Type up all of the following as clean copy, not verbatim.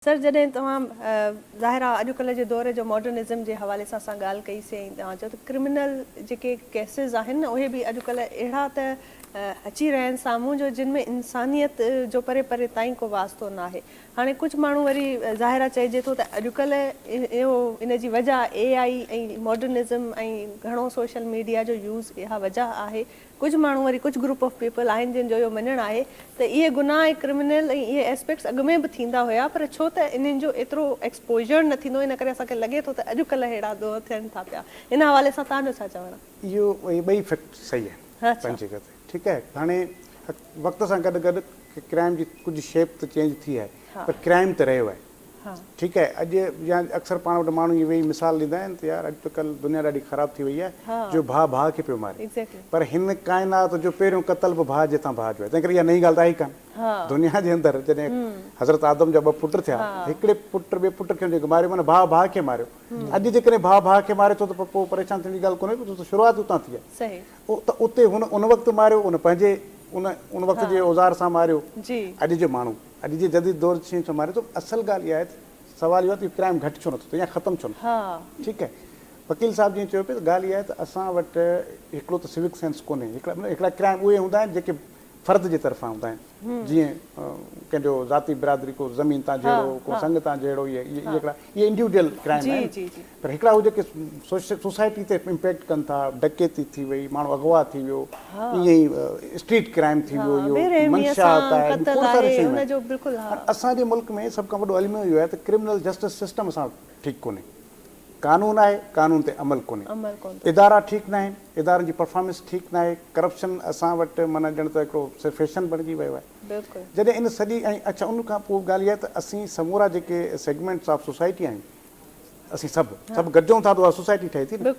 سر جڏهن توهان ظاهر آ اڄڪلهه جي دور جو ماڊرنزم جي حوالي سان اسان ڳالهه ڪئي سي ۽ توهان چيو ته ڪرمنل جيڪي ڪيسز آهن نه اهي به اڄڪلهه اهڙا ته اچي رهيا آهن سامهون جو جن ۾ انسانيت جو پري پري تائين ڪو واسطو ناهي هاڻي ڪجهه ماڻهو وري ظاهر آ چئجي ٿو ته اڄڪلهه اهو ان جي وجه اي آئي ۽ ماڊرنزم ۽ گهڻو سوشل ميڊيا جو يوز اها وجه آهي ڪجهه ماڻهو وري ڪجهه گروپ آف پيپل آهن جن جو اهو مڃڻ آهي ته اهي گناهه ۽ ڪرمنل ۽ اهي اسپيڪٽس اڳ ۾ به ٿيندا هيا پر ڇو ته انهن جو ايترو ايڪسپوزر نه ٿيندو ان ڪري اسان کي لڳي ٿو ته اڄڪلهه اهڙا ڏوهه ٿين ٿا پيا ان حوالي سان توهان جو ڇا چوڻ آهي؟ اهو اهي ٻئي فيڪٽ صحيح آهن پنهنجي جڳهه تي ٺيڪ آهي هاڻي وقت سان گڏ گڏ ڪرائم جي ڪجهه شيپ ته چينج ٿي آهي پر ڪرائم ته رهيو آهي ٺيڪ آهي اڄ يا اڪثر پاڻ وٽ ماڻهو اهي ويهي مثال ڏيندا آهن ته يار اڄ ته ڪلهه دنيا ڏاڍي خراب ٿي وئي آهي جو ڀاء ڀاء کي پيو ماري پر هن ڪائنات جو پهريون قتل به ڀاء جي هٿان ڀاء جو آهي تنهن ڪري اها نئين ڳالهه ته آهي ئي ڪانه دنيا جي اندر جڏهن حضرت آدم جا ٻه پٽ ٿيا هڪڙي پٽ ٻئي پٽ کي جيڪو ماريو معنيٰ ڀاء ڀاء کي ماريو اڄ جيڪڏهن ڀاء ڀاء کي ماري ٿو ته پوء پريشان ٿيڻ جي ڳالهه ڪونهي ڇو ته شروعات اتان ٿي آهي ته اتي هن ان وقت ماريو ان پنهنجي ان ان وقت جي اوزار سان ماريو اڄ جو ماڻهو اڄ جي جديد دور جي شين سان ماري ٿو اصل ڳالهه اها آهي ته سوال اهو آهي ته اهو ڪرائم گهٽ ڇو نٿو ٿئي يا ختم ڇو نٿو ٿئي ٺيڪ آهي وڪيل صاحب جيئن چيو پئي ته ڳالهه اها آهي ته اسان وٽ هڪڙو ته سوڪ سينس ڪونهي هڪڙا مطلب هڪڙا ڪرائم اهي هوندا آهن جيڪي فرد جي طرفان هوندا آهن جيئن ڪنهن جو ذاتي برادري ڪو زمين تان جهيڙو ڪو سنگ تان جهيڙو اهي اهي هڪڙا اهي انڊيوڊيل ڪرائم آهن پر هڪڙا هو جيڪي سوسائٽي تي امپيڪٽ ڪن ٿا ڊڪيتي ٿي وئي ماڻهو اغوا ٿي ويو ائين ئي اسٽريٽ ڪرائم ٿي ويو اهو منشيات آهي کوڙ ساريون شيون آهن اسان جي ملڪ ۾ سڀ کان وڏو الميو اهو آهي ته ڪرمنل جسٽس سسٽم اسان وٽ ٺيڪ ڪونهي قانون آهي قانون تي عمل ڪونهي ادارا ٺيڪ ناهن ادارن جي پرفارمنس ٺيڪ ناهي ڪرپشن اسان وٽ معنيٰ ڄڻ ته هڪڙو فيشن بڻجي ويو آهي جڏهن ان سڄي ۽ اڇا ان کان پوء ڳالهه اها آهي ته اسين سمورا جيڪي سيگمينٽس آف سوسائٽي آهيون اسين سڀ سڀ گڏجون ٿا ته اها سوسائٽي ٺهي ٿي نه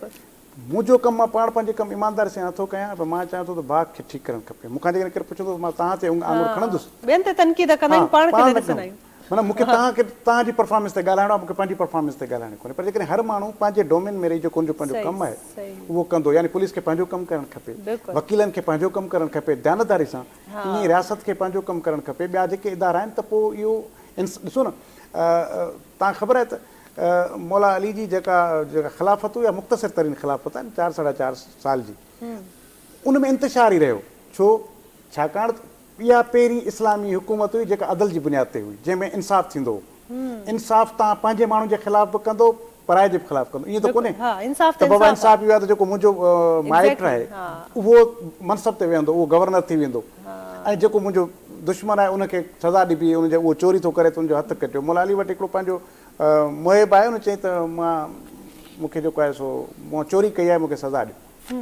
منهنجو ڪم مان پاڻ پنهنجو ڪم ايمانداري سان نٿو ڪيان پر مان چاهيان ٿو ته ڀاء کي ٺيڪ ڪرڻ کپي مون کان جيڪڏهن ڪير پڇندو ته مان توهان تي آڱر کڻندس ٻين تي تنقيد ڪندا آهيون پاڻ کي نه ڏسندا آهيون معنيٰ مون کي توهان کي توهان جي پرفارمنس تي ڳالهائڻو آهي مون کي پنهنجي پرفارمنس تي ڳالهائڻو ڪونهي پر جيڪڏهن هر ماڻهو پنهنجي ڊومين ۾ رهي جيڪو ان جو پنهنجو ڪم آهي اهو ڪندو يعني پوليس کي پنهنجو ڪم ڪرڻ کپي وڪيلن کي پنهنجو ڪم ڪرڻ کپي ديانتداري سان ائين ئي رياست کي پنهنجو ڪم ڪرڻ کپي ٻيا جيڪي ادارا آهن ته پوء اهو ڏسو نه توهان کي خبر آهي ته مولا علي جي جيڪا جيڪا خلافت هئي اها مختصر ترين خلافت آهي چار ساڍا چار سال جي ان ۾ انتشار ئي رهيو ڇو ڇاڪاڻ ته اها پهرين اسلامي حڪومت هئي جيڪا عدل جي بنياد تي هئي جنهن ۾ انصاف ٿيندو هو انصاف توهان پنهنجي ماڻهن جي خلاف به ڪندو پرائي جي به خلاف ڪندو ائين ته ڪونهي ته بابا انصاف اهو آهي ته جيڪو منهنجو مائٽ آهي اهو منصب تي ويهندو اهو گورنر ٿي ويندو ۽ جيڪو منهنجو دشمن آهي ان کي سزا ڏبي ان جو اهو چوري ٿو ڪري ته ان جو هٿ ڪٽيو مولا علي وٽ هڪڙو پنهنجو محب آهي ان چيائين ته مان مون کي جيڪو آهي سو مون چوري ڪئي آهي مون کي سزا ڏيو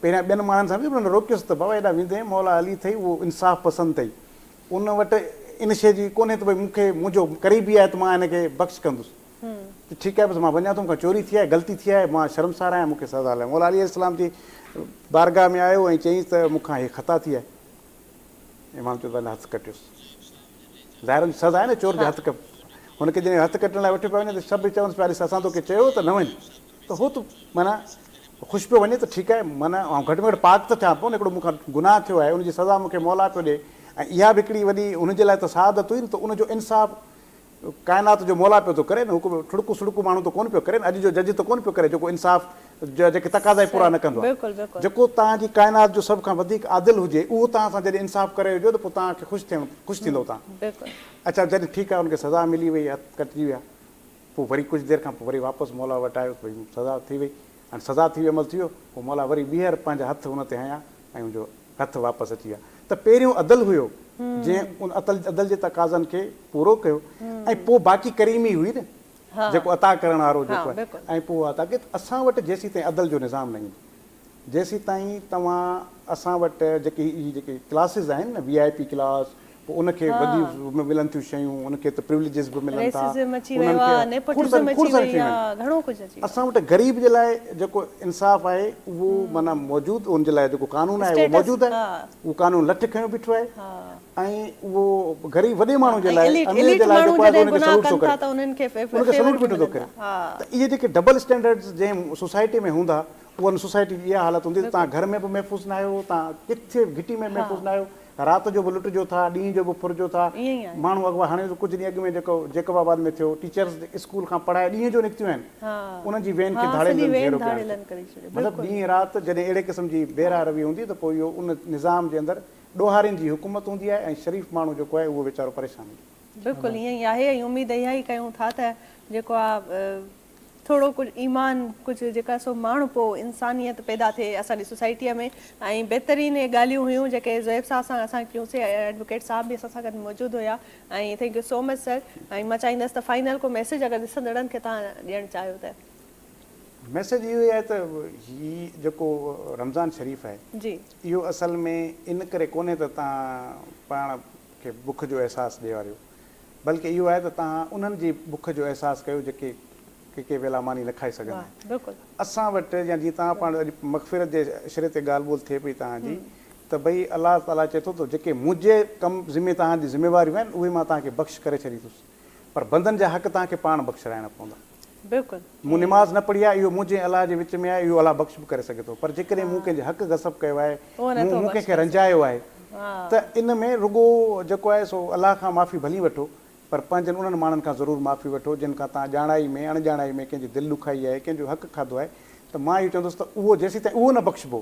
پهريان ٻين ماڻهن سان به انهن روڪيس ته بابا هيڏانهن ويندين مولا علي اٿئي اهو انصاف پسند اٿئي ان وٽ ان شيء جي ڪونهي ته ڀئي مون کي منهنجو قريبي آهي ته مان هن کي بخش ڪندس ته ٺيڪ آهي بس مان وڃان ٿو مون کان چوري ٿي آهي غلطي ٿي آهي مان شرمسار آهيان مون کي سزا لاء مولا علي عليه السلام جي بارگاهه ۾ آيو ۽ چيائينس ته مون کان هي خطا ٿي آهي امام چيو ته هٿ ڪٽيوس ظاهر ان جي سزا آهي نه چور جا هٿ ڪپ هن کي جڏهن هٿ ڪٽڻ لاء وٺيو پيا وڃي ته سڀ چونس پيا ڏس اسان توکي چيو ته نه وڃ ته هو ته معنيٰ خوش پيو وڃي ته ٺيڪ آهي معنيٰ آئون گهٽ ۾ گهٽ پاڪ ته ٿيان پيو نه هڪڙو مون کان گناهه ٿيو آهي ان جي سزا مون کي مولا پيو ڏئي ۽ اها به هڪڙي وڏي هن جي لاء ته سعادت هئي نه ته ان جو انصاف ڪائنات جو مولا پيو ٿو ڪري نه هو ڪو ٺڙڪو سڙڪو ماڻهو ته ڪونه پيو ڪري نه اڄ جو جج ته ڪونه پيو ڪري جيڪو انصاف جا جيڪي تقاضا ئي پورا نه ڪندو آهي جيڪو توهان جي ڪائنات جو سڀ کان وڌيڪ عادل هجي اهو توهان سان جڏهن انصاف ڪري ويو ته پوء توهان کي خوش ٿيڻ خوش ٿيندو توهان اڇا جڏهن ٺيڪ آهي ان کي سزا ملي وئي هٿ ڪٽجي ويا پوء وري ڪجهه دير کان پوء وري واپس مولا وٽ آيو ته ڀئي سزا ٿي وئي هاڻي سزا ٿي وئي عمل ٿي ويو پوء مولا وري ٻيهر پنهنجا هٿ ان تي هنيا ۽ ان جو هٿ واپس اچي ويا ته پهريون عدل هيو جنهن ان عدل جي تقاضن کي پورو ڪيو ۽ پوء باقي ڪريمي هئي نه جيڪو عطا ڪرڻ وارو جيڪو آهي ۽ پوء عطا ڪئي ته اسان وٽ جيسيتائين عدل جو نظام نه ايندو جيسيتائين توهان اسان وٽ جيڪي هي جيڪي ڪلاسز آهن نه وي آء پي ڪلاس پوء ان کي وڌيڪ ملن ٿيون شيون ان کي ته پروليجز به ملن ٿا انهن کي کوڙ ساريون کوڙ ساريون شيون آهن اسان وٽ غريب جي لاء جيڪو انصاف آهي اهو معنيٰ موجود ان جي لاء جيڪو قانون آهي اهو موجود آهي اهو قانون لٺ کنيو بيٺو آهي ۽ اهو غريب وڏي ماڻهو جي لاء امير جي لاء جيڪو آهي ان کي سلوٽ ٿو ڪري ان کي سلوٽ بيٺو ٿو ڪري ته اهي جيڪي ڊبل اسٽينڊرڊز جنهن سوسائٽي ۾ هوندا اها ان سوسائٽي جي اها حالت هوندي ته توهان گهر ۾ به محفوظ ناهيو توهان ڪٿي به گهٽي ۾ محفوظ ناهيو. رات جو به لٽجو ٿا، ڏينهن جو به ڦرجو ٿا، ماڻهو اغوا هاڻي ڪجهه ڏينهن اڳ ۾ جيڪو جيڪب آباد ۾ ٿيو، ٽيچرز اسڪول کان پڙهائي ڏينهن جو نڪتيون آهن، انهن جي وين کي ڌاڙيلن گهيرو ڪيو. مطلب ڏينهن رات جڏهن اهڙي قسم جي بي راهه روي هوندي ته پوء اهو ان نظام جي اندر ڏوهارين جي حڪومت هوندي آهي ۽ شريف ماڻهو جيڪو آهي اهو ويچارو پريشان هوندو. بلڪل ائين ئي آهي ۽ اميد اها ئي ڪيون ٿا ته جيڪو آ ٿورو ڪجهه ايمان ڪجهه جيڪا سو ماڻهپو انسانيت پيدا ٿئي اسان جي سوسائٽيء ۾ ۽ بهترين اهي ڳالهيون هيون جيڪي زوهيب صاحب سان اسان ڪيون سي ۽ ايڊووڪيٽ صاحب به اسان سان گڏ موجود هيا ۽ thank you so much sir ۽ مان چاهيندس ته فائنل ڪو ميسيج اگر ڏسندڙن کي توهان ڏيڻ چاهيو ته. ميسيج اهو ئي آهي ته هي جيڪو رمضان شريف آهي جي. اهو اصل ۾ ان ڪري ڪونهي ته توهان پاڻ کي بک جو احساس ڏياريو بلڪه اهو آهي ته توهان انهن جي بک جو احساس ڪيو جيڪي ڪي ڪي ويلا ماني نه کائي سگهندا آهن. اسان وٽ يا جيئن توهان پاڻ اڄ مغفرت جي عشري تي ڳالهه ٻولهه ٿئي پئي توهان جي ته ڀئي الله تعاليٰ چئي ٿو ته جيڪي منهنجي ڪم ذمي توهان جي ذميواريون آهن اهي مان توهان کي بخش ڪري ڇڏيندس پر بندن جا حق توهان کي پاڻ بخشرائڻا پوندا. بلڪل. مون نماز نه پڙهي آهي اهو منهنجي ۽ الله جي وچ ۾ آهي اهو الله بخش به ڪري سگهي ٿو پر جيڪڏهن مون ڪنهن جو حق غصب ڪيو آهي مون مون ڪنهن کي رنجايو آهي ته ان ۾ رڳو جيڪو آهي سو الله کان معافي ڀلي وٺو پر پنهنجن انهن ماڻهن کان ضرور معافي وٺو جن کان توهان ڄاڻائي ۾ اڻ ڄاڻائي ۾ ڪنهن جي دل ڏکائي آهي ڪنهن جو حق کاڌو آهي ته مان اهو چوندس ته اهو جيسيتائين اهو نه بخشبو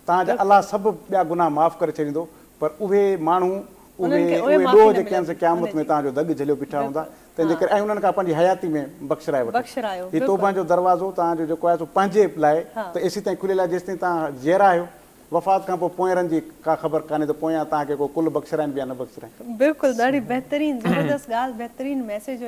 توهان جا الله سڀ ٻيا گناهه معاف ڪري ڇڏيندو پر اهي ماڻهو اهي اهي ڏوهه جيڪي آهن سي قيامت ۾ توهان جو دڳ جهليو بيٺا هوندا تنهن جي ڪري ۽ انهن کان پنهنجي حياتي ۾ بخشرائي وٺو هي توبه جو دروازو توهان جو جيڪو آهي سو پنهنجي لاء ته ايسيتائين کليل آهي جيستائين توهان جيئرا آهيو وفات کان پوء پوئينرن جي ڪا خبر ڪانهي ته پويان توهان کي ڪو ڪل بخشرائين به يا نه بخشرائين. بلڪل ڏاڍي بهترين زبردست ڳالهه بهترين ميسيج هيو.